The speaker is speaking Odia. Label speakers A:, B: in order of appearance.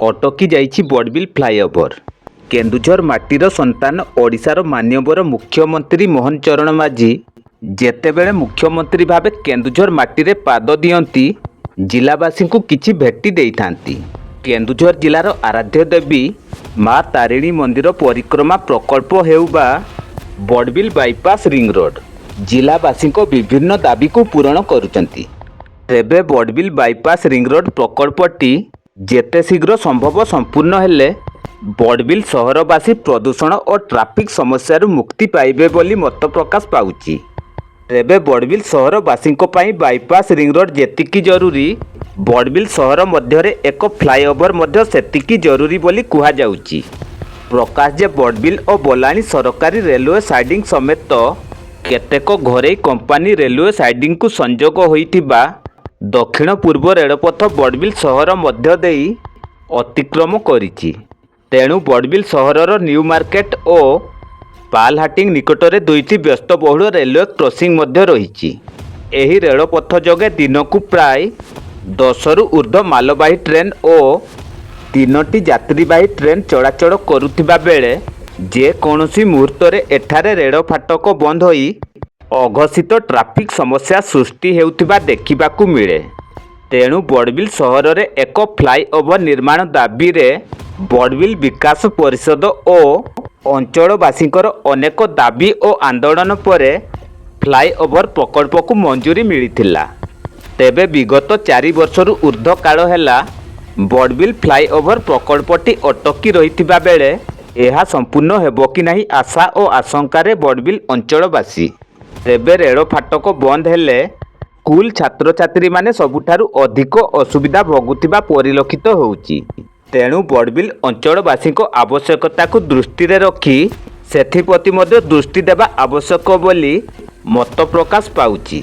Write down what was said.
A: ଅଟକି ଯାଇଛି ବଡ଼ବିଲ ଫ୍ଲାଇଓଭର। କେନ୍ଦୁଝର ମାଟିର ସନ୍ତାନ, ଓଡ଼ିଶାର ମାନ୍ୟବର ମୁଖ୍ୟମନ୍ତ୍ରୀ ମୋହନ ଚରଣ ମାଝୀ ଯେତେବେଳେ ମୁଖ୍ୟମନ୍ତ୍ରୀ ଭାବେ କେନ୍ଦୁଝର ମାଟିରେ ପାଦ ଦିଅନ୍ତି, ଜିଲ୍ଲାବାସୀଙ୍କୁ କିଛି ଭେଟି ଦେଇଥାନ୍ତି। କେନ୍ଦୁଝର ଜିଲ୍ଲାର ଆରାଧ୍ୟ ଦେବୀ ମା ତାରିଣୀ ମନ୍ଦିର ପରିକ୍ରମା ପ୍ରକଳ୍ପ ହେଉ ବା ବଡ଼ବିଲ ବାଇପାସ୍ ରିଂ ରୋଡ୍, ଜିଲ୍ଲାବାସୀଙ୍କ ବିଭିନ୍ନ ଦାବିକୁ ପୂରଣ କରୁଛନ୍ତି। ତେବେ ବଡ଼ବିଲ ବାଇପାସ୍ ରିଂ ରୋଡ୍ ପ୍ରକଳ୍ପଟି ଯେତେ ଶୀଘ୍ର ସମ୍ଭବ ସମ୍ପୂର୍ଣ୍ଣ ହେଲେ ବଡ଼ବିଲ ସହରବାସୀ ପ୍ରଦୂଷଣ ଓ ଟ୍ରାଫିକ୍ ସମସ୍ୟାରୁ ମୁକ୍ତି ପାଇବେ ବୋଲି ମତ ପ୍ରକାଶ ପାଉଛି। ତେବେ ବଡ଼ବିଲ ସହରବାସୀଙ୍କ ପାଇଁ ବାଇପାସ୍ ରିଂ ରୋଡ୍ ଯେତିକି ଜରୁରୀ, ବଡ଼ବିଲ ସହର ମଧ୍ୟରେ ଏକ ଫ୍ଲାଇଓଭର ମଧ୍ୟ ସେତିକି ଜରୁରୀ ବୋଲି କୁହାଯାଉଛି। ପ୍ରକାଶ ଯେ, ବଡ଼ବିଲ ଓ ବଲାଣି ସରକାରୀ ରେଲୱେ ସାଇଡିଂ ସମେତ କେତେକ ଘରୋଇ କମ୍ପାନୀ ରେଲୱେ ସାଇଡିଂକୁ ସଂଯୋଗ ହୋଇଥିବା ଦକ୍ଷିଣ ପୂର୍ବ ରେଳପଥ ବଡ଼ବିଲ ସହର ମଧ୍ୟ ଦେଇ ଅତିକ୍ରମ କରିଛି। ତେଣୁ ବଡ଼ବିଲ ସହରର ନ୍ୟୁ ମାର୍କେଟ ଓ ପାଲହାଟିଂ ନିକଟରେ ଦୁଇଟି ବ୍ୟସ୍ତବହୁଳ ରେଲୱେ କ୍ରସିଂ ମଧ୍ୟ ରହିଛି। ଏହି ରେଳପଥ ଯୋଗେ ଦିନକୁ ପ୍ରାୟ 10ରୁ ଉର୍ଦ୍ଧ୍ୱ ମାଲବାହୀ ଟ୍ରେନ୍ ଓ ତିନୋଟି ଯାତ୍ରୀବାହୀ ଟ୍ରେନ୍ ଚଳାଚଳ କରୁଥିବା ବେଳେ ଯେକୌଣସି ମୁହୂର୍ତ୍ତରେ ଏଠାରେ ରେଳ ଫାଟକ ବନ୍ଦ ହୋଇ ଅଘୋଷିତ ଟ୍ରାଫିକ୍ ସମସ୍ୟା ସୃଷ୍ଟି ହେଉଥିବା ଦେଖିବାକୁ ମିଳେ। ତେଣୁ ବଡ଼ବିଲ ସହରରେ ଏକ ଫ୍ଲାଇଓଭର ନିର୍ମାଣ ଦାବିରେ ବଡ଼ବିଲ ବିକାଶ ପରିଷଦ ଓ ଅଞ୍ଚଳବାସୀଙ୍କର ଅନେକ ଦାବି ଓ ଆନ୍ଦୋଳନ ପରେ ଫ୍ଲାଇଓଭର ପ୍ରକଳ୍ପକୁ ମଞ୍ଜୁରୀ ମିଳିଥିଲା। ତେବେ ବିଗତ 4 ବର୍ଷରୁ ଉର୍ଦ୍ଧ୍ୱ କାଳ ହେଲା ବଡ଼ବିଲ ଫ୍ଲାଇଓଭର ପ୍ରକଳ୍ପଟି ଅଟକି ରହିଥିବା ବେଳେ ଏହା ସମ୍ପୂର୍ଣ୍ଣ ହେବ କି ନାହିଁ, ଆଶା ଓ ଆଶଙ୍କାରେ ବଡ଼ବିଲ ଅଞ୍ଚଳବାସୀ। ତେବେ ରେଳ ଫାଟକ ବନ୍ଦ ହେଲେ ସ୍କୁଲ ଛାତ୍ରଛାତ୍ରୀମାନେ ସବୁଠାରୁ ଅଧିକ ଅସୁବିଧା ଭୋଗୁଥିବା ପରିଲକ୍ଷିତ ହେଉଛି। ତେଣୁ ବଡ଼ବିଲ ଅଞ୍ଚଳବାସୀଙ୍କ ଆବଶ୍ୟକତାକୁ ଦୃଷ୍ଟିରେ ରଖି ସେଥିପ୍ରତି ମଧ୍ୟ ଦୃଷ୍ଟି ଦେବା ଆବଶ୍ୟକ ବୋଲି ମତ ପ୍ରକାଶ ପାଉଛି।